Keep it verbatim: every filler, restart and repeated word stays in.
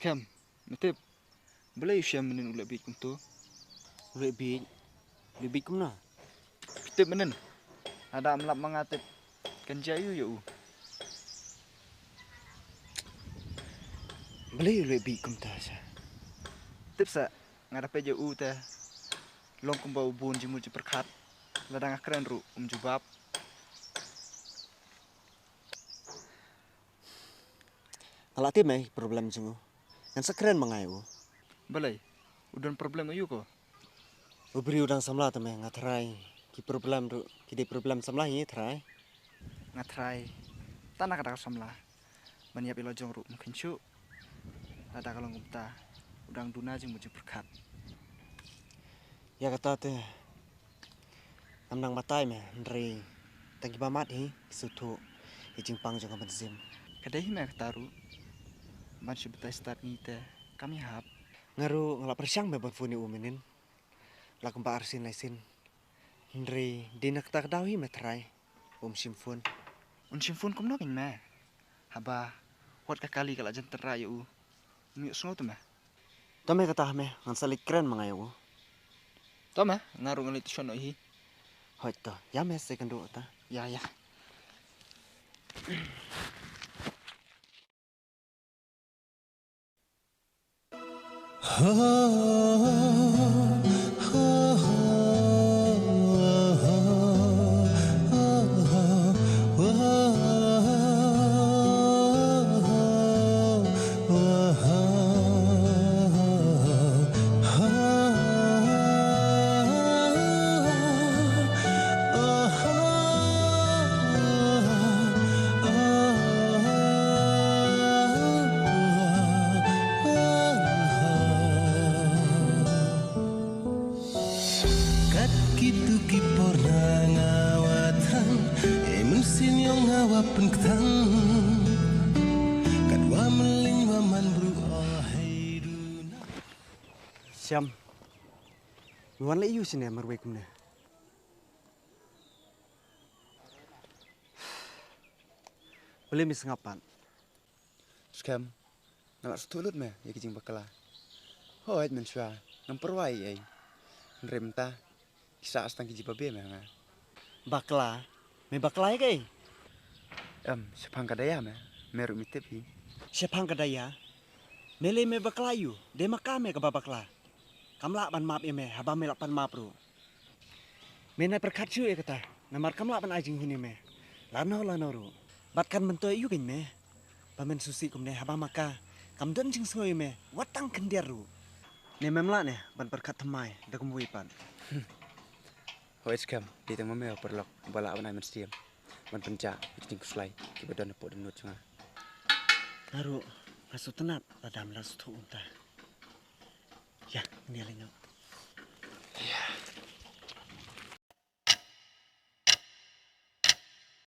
Kem, me tip. Balei u Shem mynnin u leh bieit kumto? U leh bieit? U leh bieit kumno? Phi tip mynnin. Lada ym lap ma nga tip, kan jia aiu ïa u? Balei u leh bieit kumta sha? Tip sa, nga da peit ïa u te long kumba u bun jingmut jingpyrkhat. Lada nga kren ruh um jubab. Nga la tip me problem jong u. Ngan sa kren ma nga ïa u. Balei? U don problem aiu ko? U briew u dang samla te me, nga tharai ki problem ruh ki dei problem samla hi, tharai. Nga tharai tang na ka da ka samla ban ïap ïa la jong ruh ym kheiñ shuh. Lada ka long kumta, u dang duna jingmut jingpyrkhat. Ïa kata te ngam nang batai me, hynrei tang kiba mad hi ki sngewthuh ïa jingpang jong ka mynsiem. Ka dei hi me kata ruh, ban shu batai stad ngi te kam ïahap. Nga ruh nga la pyrshang me ban phone ïa u mynnin la kumba arsien laisien. Hynrei dei na kata ka daw hi me tharai um shim phone. Un shim phone kumno keiñ me? Haba wat ka kali ka la jan tynrah ïa u. Um ïohsngew te me. To me kata me, ngan sa leit kren ma nga ïa u. To me, nga ruh ngan leit shon noh hi. Hooid to, ïa me sa ïakynduh ta. Ïa, ïa. Kat kito ki por na nga wa thrang, e mynsiem yong nga wa pynkthang. Kat wa mylliñ wa man bru o hei du na. Shem. Me wan leh aiu shane marwei kumne? Balei me sngap pat? Skhem, nga la sngewthuh lut me ïa ki jingbakla. Hooid mynshuwa ngam pyrwa ei ei. Hynrei mynta ki sah tang ki jingbabe me ha nga. Bakla? Me bakla ïa kaei? Em, shaphang ka daya me, me ruh me tip hi. Shaphang ka daya? Me lei me bakla aiu? Dei ma ka me kaba bakla. Kam lah ban map ïa me haba me lah pan map ruh. Me nai pyrkhat shuh ïa kata, namar kam lah ban ai jinghun ïa me lano lano ruh. Bad kan myntoi aiu keiñ me ba men sngewsih kumne haba ma ka kam don jingsngew ïa me wat tang khyndiat ruh. Ne mem lah ne ban pyrkhat thymmai da kumwei pat? Hooid skhem, dei tang ma me u paralok ba lah ban ai mynsiem ban pynjah ïa ki jingkhuslai kiba don hapoh dohnud jong nga. Nga ruh nga sngewtynnat lada me la sngewthuh kumta. Ïa, ngin ïa leit noh.